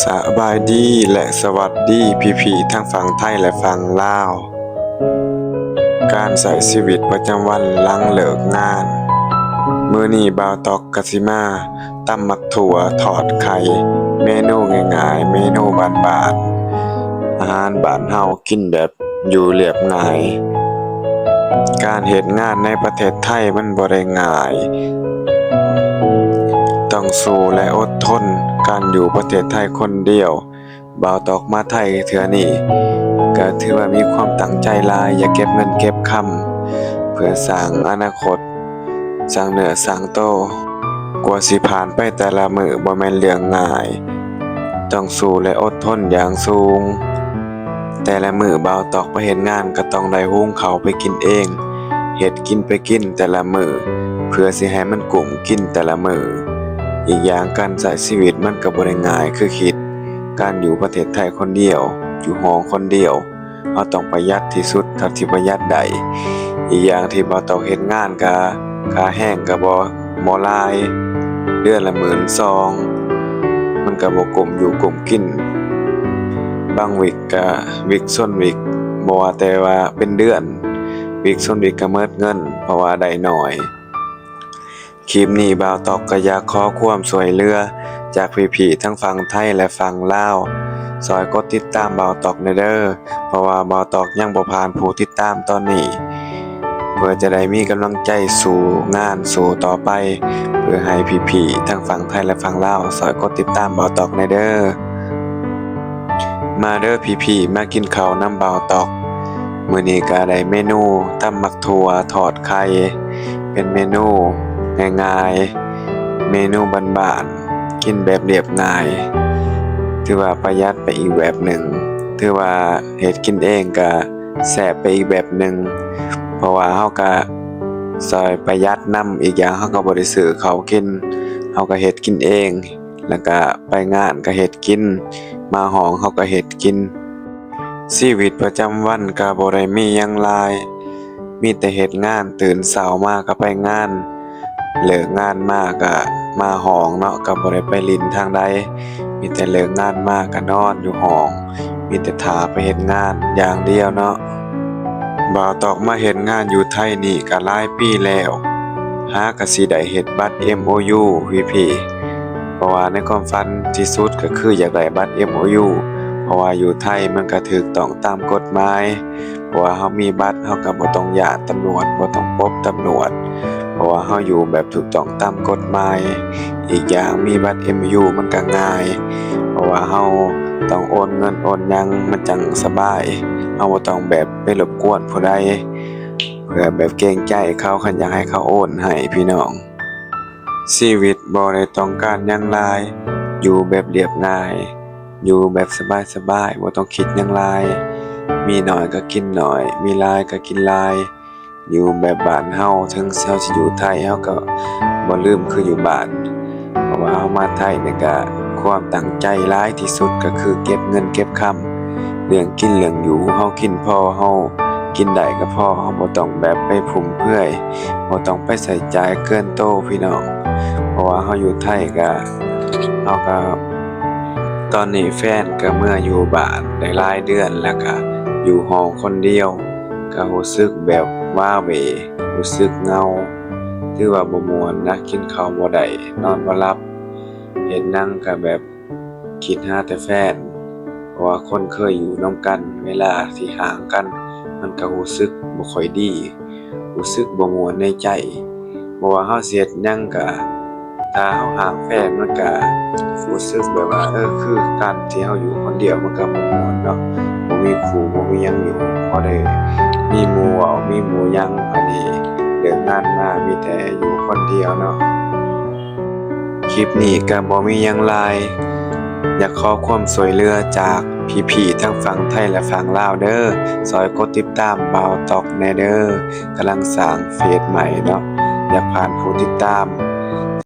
ສະບາຍດີ ແລະ ສະຫວັດດີພີ່ໆ ທັງຝັ່ງໄທ ແລະ ຝັ່ງລາວ. ການໃຊ້ຊີວິດປະຈຳວັນຫຼັງເລີກງານ. ມື້ນີ້ບ່າວຕອກກະຊິມາຕຳໝາກຖົ່ວທອດໄຂ່ ເມນູງ່າຍໆ ເມນູບ້ານໆ ອາຫານບ້ານເຮົາ ກິນແບບຢູ່ລຽບງ່າຍ. ການເຮັດງານໃນປະເທດໄທມັນບໍ່ໄດ້ງ່າຍ, ຕ້ອງສູ້ ແລະ ອົດທົນ. ການຢູ່ປະເທດໄທຄົນດຽວ, ບ່າວຕອກມາໄທເທື່ອນີ້ ກະຖືວ່າມີຄວາມຕັ້ງໃຈຫຼາຍ, ຢາກເກັບເງິນເກັບຄຳ ເພື່ອສ້າງອະນາຄົດ, ສ້າງເນື້ອສ້າງໂຕ. ກວ່າຊິຜ່ານໄປແຕ່ລະມື້ບໍ່ແມ່ນເລື່ອງງ່າຍ, ຕ້ອງສູ້ ແລະ ອົດທົນຢ່າງສູງ. ແຕ່ລະມື້ບ່າວຕອກໄປເຮັດງານ ກະຕ້ອງໄດ້ຫຸງເຂົ້າໄປກິນເອງ, ເຮັດກິນໄປກິນແຕ່ລະມື້ ເພື່ອຊິໃຫ້ມັນກຸ້ມກິນແຕ່ລະມື້. ອີກຢ່າງການໃຊ້ຊີວິດມັນກະບໍ່ໄດ້ງ່າຍຄືຄິດ. ການຢູ່ປະເທດໄທຄົນດຽວ, ຢູ່ຫ້ອງຄົນດຽວ, ເຮົາຕ້ອງປະຢັດທີ່ສຸດເທົ່າທີ່ປະຢັດໄດ້. ອີກຢ່າງທີ່ບ່າວຕອກເຮັດງານກະ ຄ່າແຮງກະບໍ່ ບໍ່ຫຼາຍ, ເດືອນລະໝື່ນສອງ ມັນກະບໍ່ກຸ້ມຢູ່ກຸ້ມກິນ. ບາງວິກກະວິກຊົນວິກ, ບໍ່ວ່າແຕ່ວ່າເປັນເດືອນ, ວິກຊົນວິກກະໝົດເງິນ ເພາະວ່າໄດ້ໜ້ອຍ. ຄລິບນີ້ບ່າວຕອກກະຢາກຂໍຄວາມຊ່ວຍເຫຼືອຈາກພີ່ໆ ທັງຝັ່ງໄທ ແລະ ຝັ່ງລາວ, ຊ່ອຍກົດຕິດຕາມບ່າວຕອກແດ່ເດີ. ເພາະວ່າບ່າວຕອກຍັງບໍ່ຜ່ານຜູ້ຕິດຕາມຕອນນີ້, ເພື່ອຈະໄດ້ມີກຳລັງໃຈສູ້ງານສູ້ຕໍ່ໄປ, ເພື່ອໃຫ້ພີ່ໆ ທັງຝັ່ງໄທ ແລະ ຝັ່ງລາວ ຊ່ອຍກົດຕິດຕາມບ່າວຕອກແດ່ເດີ. ມາເດີພີ່ໆ ມາກິນເຂົ້ານຳບ່າວຕອກ. ມື້ນີ້ກະໄດ້ເມນູຕຳໝາກຖົ່ວທອດໄຂ່, ເປັນເມນູງ່າຍໆ ເມນູບ້ານໆ ກິນແບບລຽບງ່າຍ, ຖືວ່າປະຢັດໄປອີກແບບໜຶ່ງ, ຖືວ່າເຮັດກິນເອງກະແຊບໄປອີກແບບໜຶ່ງ ເພາະວ່າເຮົາກະຊ່ອຍປະຢັດນຳ. ອີກຢ່າງເຮົາກະບໍ່ໄດ້ຊື້ເຂົ້າກິນ, ເຮົາກະເຮັດກິນເອງ, ແລ້ວກະໄປງານກະເຮັດກິນ, ມາຫ້ອງເຮົາກະເຮັດກິນ. ຊີວິດປະຈຳວັນກະບໍ່ໄດ້ມີຫຍັງຫຼາຍ, ມີແຕ່ເຮັດງານ, ຕື່ນເຊົ້າມາກະໄປງານ, ເລີກງານມາກະມາຫ້ອງເນາະ, ກະບໍ່ໄດ້ໄປຫຼິ້ນທາງໃດ, ມີແຕ່ເລີກງານມາກະນອນຢູ່ຫ້ອງ, ມີແຕ່ຖ້າໄປເຮັດງານຢ່າງດຽວເນາະ. ບ່າວຕອກມາເຮັດງານຢູ່ໄທນີ້ກະຫຼາຍປີແລ້ວ, ຫາກະຊິໄດ້ເຮັດບັດເອັມໂອຢູ ພີ່ໆ ເພາະວ່າໃນຄວາມຝັນທີ່ສຸດກະຄືຢາກໄດ້ບັດເອັມໂອຢູ ເພາະວ່າຢູ່ໄທມັນກະຖືກຕ້ອງຕາມກົດໝາຍ, ເພາະວ່າເຮົາມີບັດ ເຮົາກະບໍ່ຕ້ອງຢ້ານຕຳຫຼວດ, ບໍ່ຕ້ອງປົບຕຳຫຼວດ, ເພາະວ່າເຮົາຢູ່ແບບຖືກຕ້ອງຕາມກົດໝາຍ. ອີກຢ່າງມີບັດເອັມໂອຢູມັນກະງ່າຍ, ເພາະວ່າເຮົາຕ້ອງໂອນເງິນໂອນຫຍັງມັນຈັ່ງສະບາຍ, ເຮົາບໍ່ຕ້ອງແບບໄປລົບກວນຜູ້ໃດ ເພື່ອແບບເກງໃຈເຂົາ, ຄັນຢາກໃຫ້ເຂົາໂອນໃຫ້ພີ່ນ້ອງ. ຊີວິດບໍ່ໄດ້ຕ້ອງການຫຍັງຫຼາຍ, ຢູ່ແບບລຽບງ່າຍ, ຢູ່ແບບສະບາຍໆ, ບໍ່ຕ້ອງຄິດຫຍັງຫຼາຍ, ມີໜ້ອຍກະກິນໜ້ອຍ, ມີຫຼາຍກະກິນຫຼາຍ, ຢູ່ແບບບ້ານເຮົາ. ເຖິງເຮົາຊິຢູ່ໄທ ເຮົາກະບໍ່ລືມຄືຢູ່ບ້ານ, ເພາະວ່າເຮົາມາໄທນີ້ກະຄວາມຕັ້ງໃຈຫຼາຍທີ່ສຸດກະຄືເກັບເງິນເກັບຄຳ, ເລື່ອງກິນເລື່ອງຢູ່ ເຮົາກິນພໍ, ເຮົາກິນໄດ້ກະພໍ, ເຮົາບໍ່ຕ້ອງແບບໄປຟຸມເຟືອຍ, ບໍ່ຕ້ອງໄປໃຊ້ຈ່າຍເກີນໂຕພີ່ນ້ອງ. ເພາະວ່າເຮົາຢູ່ໄທກະ ເຮົາກະ ຕອນນີ້ແຟນກະເມືອຢູ່ບ້ານໄດ້ຫຼາຍເດືອນ ແລ້ວກະຢູ່ຫ້ອງຄົນດຽວ, ກະຮູ້ສຶກແບບວ້າເຫວ, ຮູ້ສຶກເຫງົາ, ຖືວ່າບໍ່ມ່ວນນະ, ກິນເຂົ້າບໍ່ໄດ້, ນອນບໍ່ຫຼັບ, ເຮັດຫຍັງກະແບບຄິດຫາແຕ່ແຟນ, ເພາະວ່າຄົນເຄີຍຢູ່ນຳກັນ ເວລາຊິຫ່າງກັນ ມັນກະຮູ້ສຶກບໍ່ຄ່ອຍດີ, ຮູ້ສຶກບໍ່ມ່ວນໃນໃຈ. ບໍ່ວ່າເຮົາຊິເຮັດຫຍັງກະ ຖ້າເຮົາຫ່າງແຟນມັນກະຮູ້ສຶກແບບວ່າ ເອີ ຄືກັນທີ່ເຮົາຢູ່ຄົນດຽວ ມັນກະບໍ່ມ່ວນເນາະ, ບໍ່ມີຄູ່ບໍ່ມີຫຍັງຢູ່, ພໍໄດ້ມີໝູ່ເວົ້າມີໝູ່ຫຍັງ. ອັນນີ້ເລີກງານມາມີແຕ່ຢູ່ຄົນດຽວເນາະ. ຄລິບນີ້ກະບໍ່ມີຫຍັງຫຼາຍ, ຢາກຂໍຄວາມຊ່ວຍເຫຼືອຈາກພີ່ໆ ທັງຝັ່ງໄທ ແລະ ຝັ່ງລາວເດີ, ຊ່ອຍກົດຕິດຕາມບ່າວຕອກແດ່ເດີ. ກຳລັງສ້າງເຟສໃໝ່ເນາະ, ຢາກຜ່ານຜູ້ຕິດຕາມ